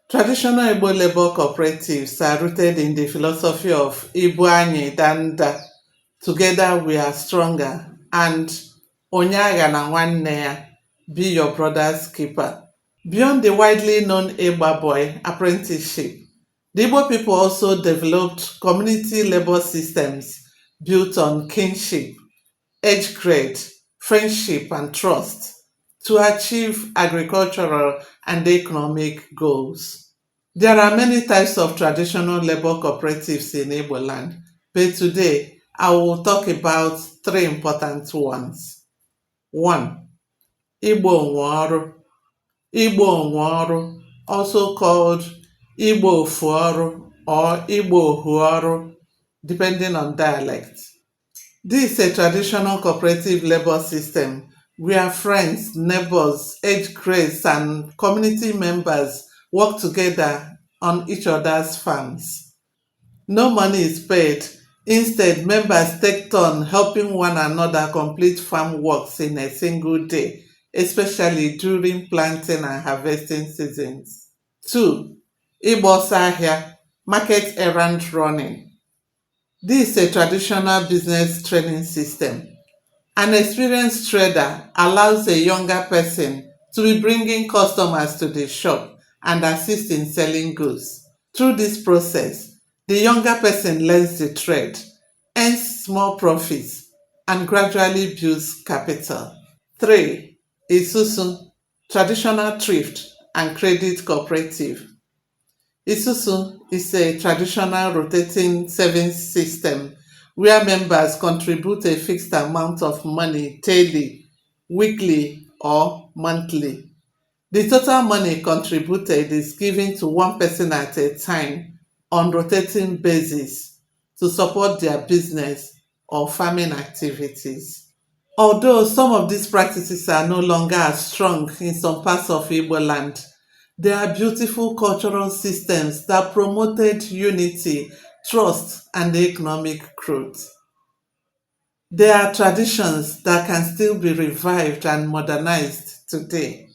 Traditional Igbo labor cooperatives are rooted in the philosophy of Ibu anyị danda, together we are stronger, and onye agha na nwanne ya, be your brother's keeper. Beyond the widely known Igba boy apprenticeship, the Igbo people also developed community labor systems built on kinship, age grade, friendship, and trust to achieve agricultural and economic goals. There are many types of traditional labor cooperatives in Igbo land, but today I will talk about three important ones. 1. Igbo Nworu. Igbo Nworu, also called Igbo Ofuoru or Igbo Ohuoru, depending on dialect. This is a traditional cooperative labor system where friends, neighbors, age grades, and community members work together on each other's farms. No money is paid. Instead, members take turn helping one another complete farm works in a single day, especially during planting and harvesting seasons. 2. Igbosa ahịa, market errand running. This is a traditional business training system. An experienced trader allows a younger person to be bringing customers to the shop and assist in selling goods. Through this process, the younger person learns the trade, earns small profits, and gradually builds capital. 3. Isusu, traditional thrift and credit cooperative. Isusu is a traditional rotating savings system where members contribute a fixed amount of money daily, weekly, or monthly. The total money contributed is given to one person at a time on rotating basis to support their business or farming activities. Although some of these practices are no longer as strong in some parts of Igbo land, they are beautiful cultural systems that promoted unity, trust, and economic growth. They are traditions that can still be revived and modernized today.